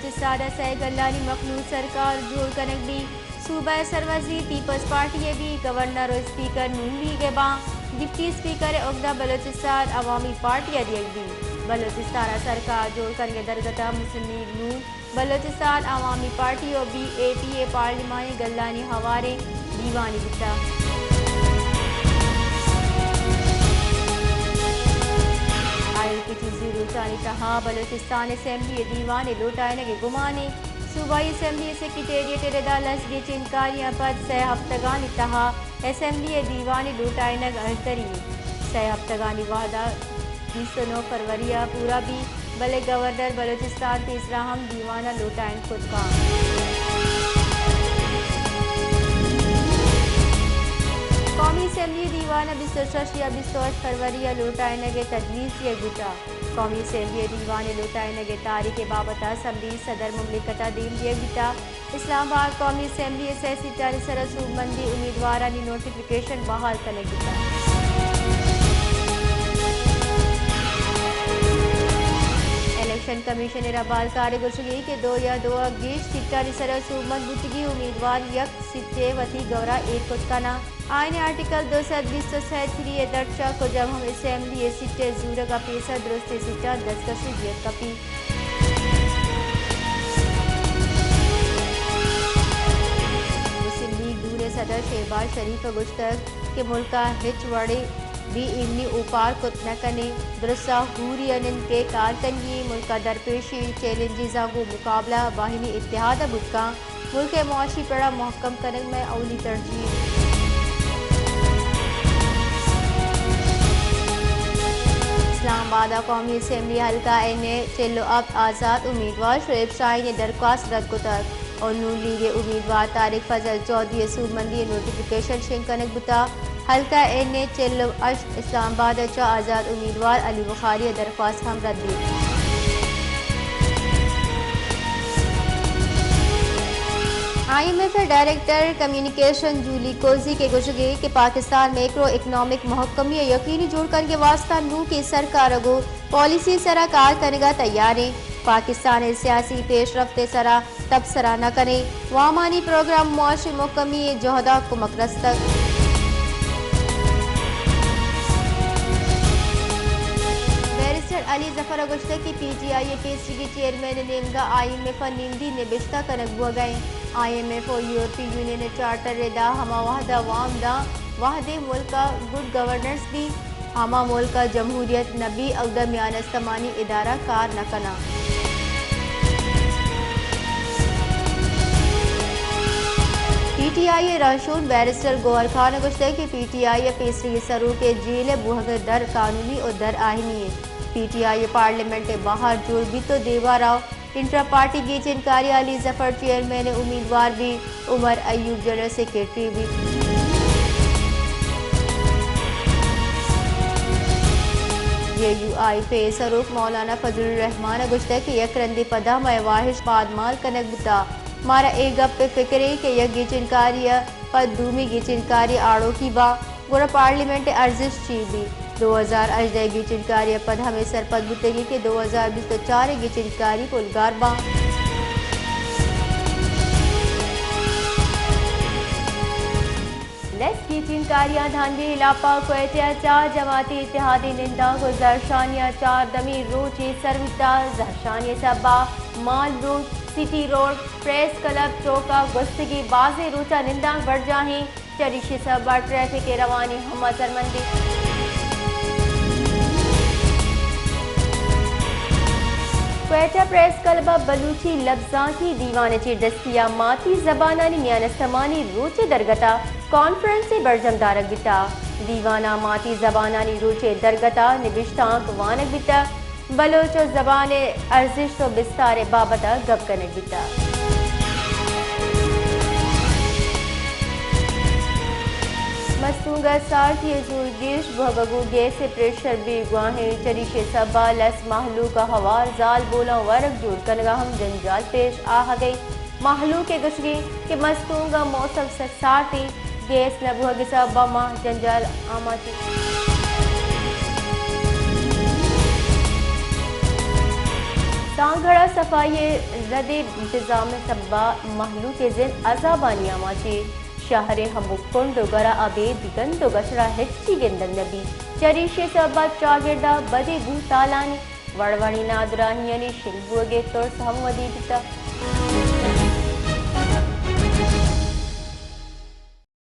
بلوچستان ءَ سئے گلانی مخلوط سرکار جوڑ کنگ بیت۔ صوبہ ءِ سروزیر پیپلز پارٹی ءِ بیت، گورنر ءُ اسپیکر نون لیگ ءِ باں، ڈپٹی اسپیکر ءِ اگدہ بلوچستان عوامی پارٹی ءَ دیگ بیت۔ بلوچستان ءَ سرکار جوڑ کنگ ءِ درگت ءَ مسلم لیگ نون، بلوچستان عوامی پارٹی ءُ بی اے پی ءِ پارلیمانی گلانی ہواریں دیوانے بوتگ۔ آئی ءَ کٹی زی روچانی تہا بلوچستان اسمبلی ءِ دیوان ءِ لوٹائینگ ءِ گمان اِنت۔ صوبائی اسمبلی ءِ سیکرٹریٹ ءِ ردا لس گیچینکاریاں پد سئے ہفتگانی تہا اسمبلی ءِ دیوان ءِ لوٹائینگ اژدری اِنت۔ سئے ہفتگانی وہد ءَ بیست ءُ نو فروری ءَ پورا بیت، بلے گورنر بلوچستان پیسرا ہم دیوان ءَ لوٹائینگ کت کنت۔ قومی اسمبلی ءِ دیوان ءَ بیست ءُ شش یا بیست ءُ ہشت فروری ءَ لوٹائینگ ءِ تجویز دیگ بوتگ۔ قومی اسمبلی ءِ دیوان ءِ لوٹائینگ ءِ تاریخ ءِ بابت ءَ اسمبلی صدر مملکت ءَ دیم دیگ بوتگ۔ اسلام آباد، قومی اسمبلی ءِ سئے سیٹانی سر ءَ سوبمندیں امیدوارانی نوٹیفکیشن بحال کنگ بوتگ۔ الیکشن کمیشن ءِ ربالکار ءِ گوشگ اِنت کہ دو یا دو ءَ گیش سیٹانی سر ءَ سوبمند بوتگیں امیدوار یک سیٹے وتی گورا ایر کت کناں۔ آئین ءِ آرٹیکل دو سد بیست ءُ سئے تھری ءِ درچ ءَ کجام ہم اسمبلی ءِ سیٹ ءِ زورگ ءَ پیسر درستیں سیٹاں دزکشی دیگ کپیت۔ مسلم لیگ نون ءِ صدر شہباز شریف ءَ گوشتگ کہ ملک ءَ ہچ وڑیں بے ایمنی اوپار کت نہ کنیں۔ درستاں ہوری ءَ نند کہ کارکنگی ملک ءَ درپیشیں چیلنجزاں گوں مقابلہ باہمی اتحاد ءَ بوت کنت۔ ملک ءِ معاشی پڑ ءَ مھکم کنگ مئے اولی ترجیح۔ اسلام آباد ءَ قومی اسمبلی حلقہ این اے چل ءُ ہپت آزات امیدوار شعیب شاہین ءِ درخواست رد کتگ ءُ نون لیگ ءِ امیدوار طارق فضل چوہدری ءِ سوبمندی ءِ نوٹیفکیشن شنگ کنگ بوتگ۔ حلقہ این اے چل ءُ ہشت اسلام آباد ءَ چہ آزات امیدوار علی بخاری ءِ درخواست ہم رد بیت۔ آئی ایم ایف ءِ ڈائریکٹر کمیونیکیشن جولی کوزیک ءِ گوشگ اِنت کہ پاکستان میکرو اکنامک مھکمی ءَ یقینی جوڑ کنگ ءِ واستہ نوکیں سرکار ءَ گوں پالیسی ءِ سرا کار کنگ ءَ تیار اِنت۔ پاکستان ءِ سیاسی پیش رفت ءِ سرا تبصرہ نہ کنیں۔ وامانی پروگرام معاشی مھکمی ءِ جہد ءَ کمک رستگ۔ بیرسٹر علی ظفر ءَ گوشتگ کہ پی ٹی آئی ءِ پیسریگیں چیئرمین ءِ نیمگ ءَ آئی ایم ایف ءَ نمدی نبشتہ کنگ بوگ ءَ اِنت۔ آئی ایم ایف ءُ یورپی یونین ءِ چارٹر ءِ ردا ہما وھد ءَ وام داں وھدے ملک ءَ گڈ گورننس بیت۔ ہما ملک ءَ جمہوریت نہ بیت، اگدہ میان استمانی ادارہ کار نہ کناں۔ پی ٹی آئی ءِ رہشون بیرسٹر گوہر خان ءَ گوشتگ کہ پی ٹی آئی ءِ پیسریگیں سروک ءِ جیل ءَ بوھگ ءِ در قانونی ءُ در آئینی اِنت۔ پی ٹی آئی ءِ پارلیمنٹ ءِ بہر جوڑ بیت ءُ دیوان ءَ انٹرا پارٹی گیچینکاری علی ظفر چیئرمین ءِ امیدوار بیت، عمر ایوب جنرل سیکرٹری بیت۔ جے یو آئی پی ءِ سروک مولانا فضل الرحمان ءَ گوشتگ کہ یک رندے پدا مئے واہش پادمال کنگ بوتگ۔ مارا اے گپ ءِ فکر اِنت کہ یک گیچینکاری ءَ پد دومی گیچینکاری آڑوکی باں۔ گڑا پارلیمنٹ ءِ ارزشت چی بیت؟ دو ہزار ہژدہ ءِ گیچینکاری ءَ پد ہمے سرپد بوتگیں کہ دو ہزار بیست ءُ چار ءِ گیچینکاری پلگار باں۔ لس گیچینکاریاں دھاندی ہلاپ ءَ کوئٹہ ءَ چار جماعتی اتحادی نندانک ءُ زہرشانی ءَ چاردمی روچے سر بوتگ۔ زہرشانی ءِ سبب ءَ mall road, city road, press club چوک ءَ گوستگیں بازیں روچ ءَ نندانک برجاہ اِنت۔ چریشی ءِ سبب ءَ ٹریفک ءِ روانی ہم ازرمند بیت۔ کوئٹہ پریس کلب ءَ بلوچی لبزانکی دیوان ءِ چیردستی ءَ ماتی زبانانی میان استمانی روچ ءِ درگت ءَ کانفرنسے برجم دارگ بیتگ۔ دیوان ءَ ماتی زبانانی روچ ءِ درگت ءَ نبشتانک وانگ بیتگ۔ بلوچ ءِ زبان ءِ ارزشت ءُ بستار ءِ بابت ءَ گپ کنگ بیتگ۔ مستونگ ءَ سارتی ءِ زور گیش بوھگ ءَ گوں گیس ءِ پریشر بیگواہ اِنت، چریشی ءِ سبب ءَ لس مہلوک ءَ ہوار زالبولاں ورگ جوڑ کنگ ءَ ہم جنجال پیش آھگ ءَ اِنت۔ مہلوک ءِ گوشگ اِنت کہ مستونگ ءَ موسم سک سارت اِنت، گیس نہ بوھگ ءِ سبب ءَ ما جنجال آماچ ایں۔ سانگھڑ ءَ صفائی ءِ رد ءِ انتظام ءِ سبب ءَ مہلوک ءِ زند عذابانی آماچ اِنت۔ شہر ءِ ہمک کنڈ ءُ گرا ابید گند ءُ گٹر ءَ ہچی گندگ نہ بیت۔ چریشی ءِ سبب ءَ چاگرد ءَ بدیں بو تالانی وڑ وڑیں نادراہیانی شنگ بوگ ءِ ترس ہم ودی بیتگ۔